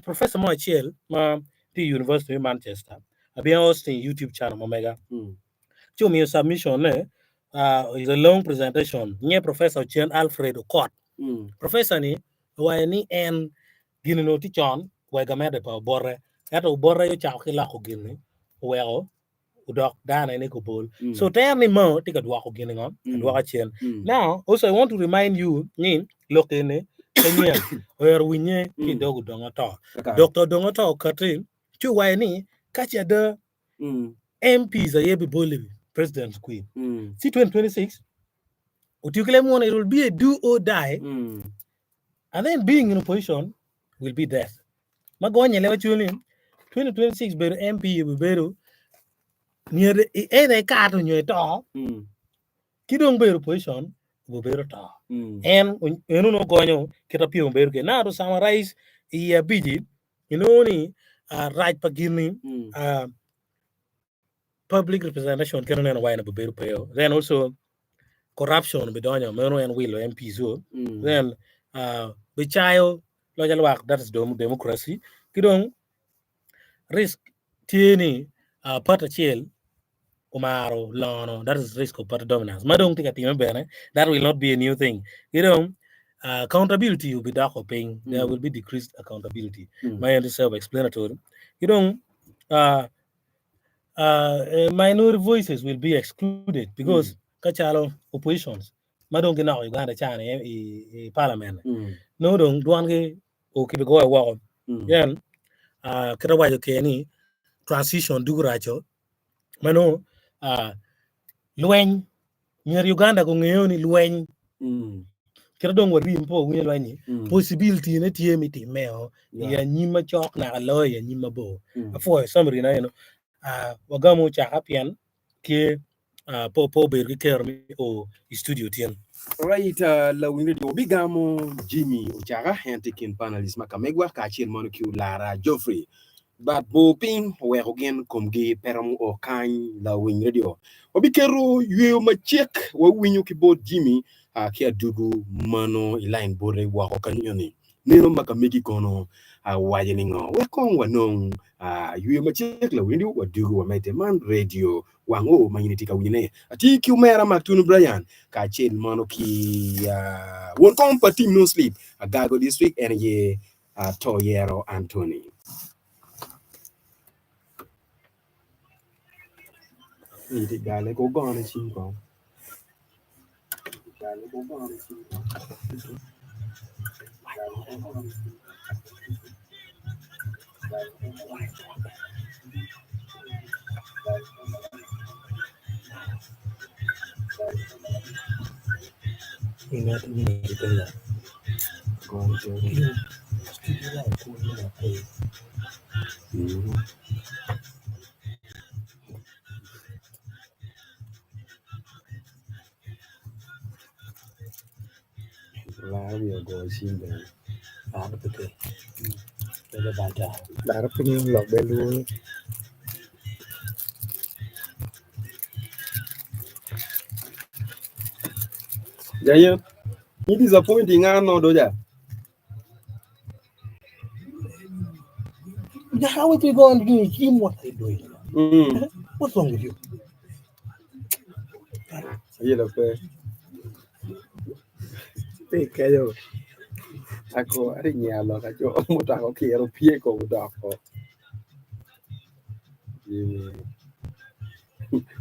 Professor mo acel ma tye i University me Manchester, abino hosting YouTube channel ma mega. Ci omiyo submission ne, is a long presentation. Nyinge Professor Ochen Alfred Okot. Professor ni owaco ni en gin onongo tye con wa i gamente pa Obote, ento Obote aye ocako ki loko gin-ni oweko odok dano ene kobol. So ter ni Mao tye ka dwoko gin ngo adwoka cen. Now also I want to remind you ni lok eni pe nyen oyero winye ki i dog Odonga Oto. Dr. Odonga Oto okati ci owaco ni ka ce ada MPs aye biboli President Queen ci 2026 otiyo ki leb munu it will be a do or die and then being in opposition will be death. Ma gonye leb acwali ni 2026 bedo MP obibedo myero either ikato nyo ito ki dong bedo opposition obibedo to. En en onongo gonyo kit ma pyem obedo kwede. Now to summarize i abici inongo ni rac pa gin-ni public representation kene neno wai ni obibedo pe o. Then also corruption obidonyo meno en wilo MPs o. Then bicayo loc alwak that is democracy ki dong risk tye ni party acel omaro lono that is risk of party dominance ma dong tye ka time bene that will not be a new thing ki dong accountability obidoko piny there will be decreased accountability ma en self explanatory ki dong minority voices will be excluded because ka calo oppositions ma dong ginoko Uganda cani i parliament nongo dong dwangi kibigoyo woko then kit awaco kede ni transition dugo raco. Ma nongo lweny myero Uganda gungeyo ni lweny kit dong warim pe wawinyo lweny ni possibility ne tye me timme o i anyim macok naka loyo i anyim mabor. Apwoyo summary na eno wagamo caka pien tye pe obedo ki kero me o i studio tin. Right, lawiny radio wabigamo Jimmy Ocaka, en tye i kin panelist ma ka megwa kacel mono ki Olara Geoffrey. But bor piny oweko gin komgi pe romo o kany lawiny radio. Wabiketo yweyo macek wawinyo ki bot Jimmy ki adugu mano i line bote woko kanyo-ni. Neno ma ka megi kono awaco ni ngo? Wek kong wanong yweyo macek lawiny radio wadugu wamedde man radio wang o ma in itye ka winyone. Atye ki omera Mark Tunu Brian kacel mono ki won kom pa Team No Sleep Agago District en aye Toyero Anthony. Gale ko gone cim kong. Laro wiye ogoyo cim bene. Laro piny olok bene lwongo. Jayo, ni disappointing ano doja. How is he going to do him what are you doing? What's wrong with you? Ayelo pe. Pe keyo. Ako ari nyalo ka jo mutako kiro pie ko doko.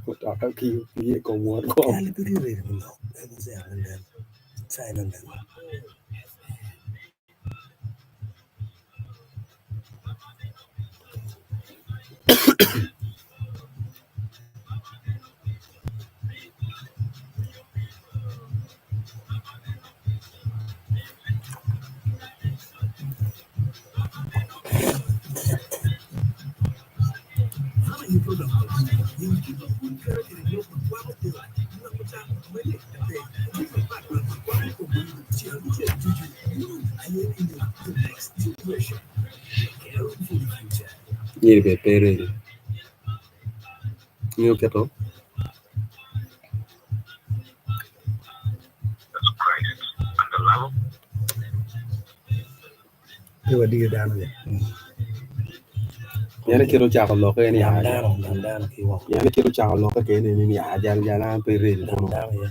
Mutoka kiro pie ko wot ko. Nyiri bene pe ready. Ngiyo keto. Pe wadiyo dano ni. En kit ocako lokke ni Nam dano, nam dano ki woko. En kit ocako lokke kene ni ya jal jal an pe ready Nam kunu. dano ye.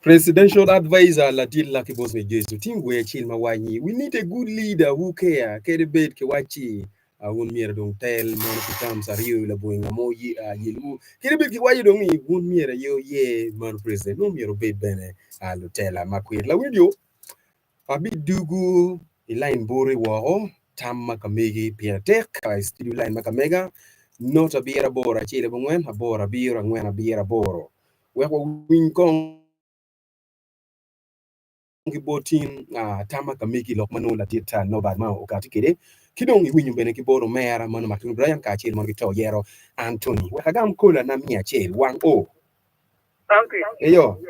Presidential advisor Latin Lucky Bosme Jesu ting wer acel ma waci we need a good leader who care kadi bed ki wacci wun myero dong tel mono pi terms aryo labongo nga mo yelwu kadi bed ki waco dong ni wun myero aye wuyer mano president nongo myero wubed bene lutela ma kwir lawinjo abidugu i line buri woko tam ma kamegi pire tek i studio line ma kamega not abiro aboro acel abongwen aboro abiro angwen abiro aboro wek wawiny kong ki bot tin tam ma kamegi lok ma nongo ladit Norbert ma okati kwede ki dong iwinyo bene ki bot omera mano Martin Brian kacel mono ki to yero Anthony wek agam kola na miya acel wang o eyo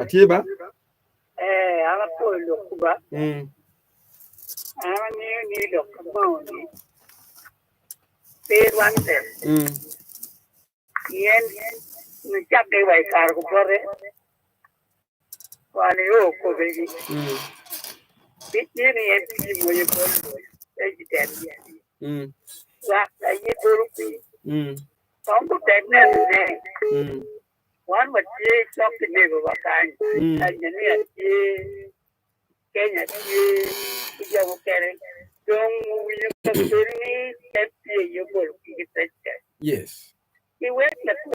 atye ba Eh, an apwoyo lok ba. An angeyo ni lok ka mao ni pe rwatte. Pien nicakke wa i kare gubote. Wan io kobedi gitye ni en pii moyo bot president lwak aye bolo pii kong gutek nenone wan watye cok ki negowa kany Tanzania tye Kenya tye ki jo mukene dong owinyo ka bedo ni en pii aye obolo pii ki president Yes. Iwek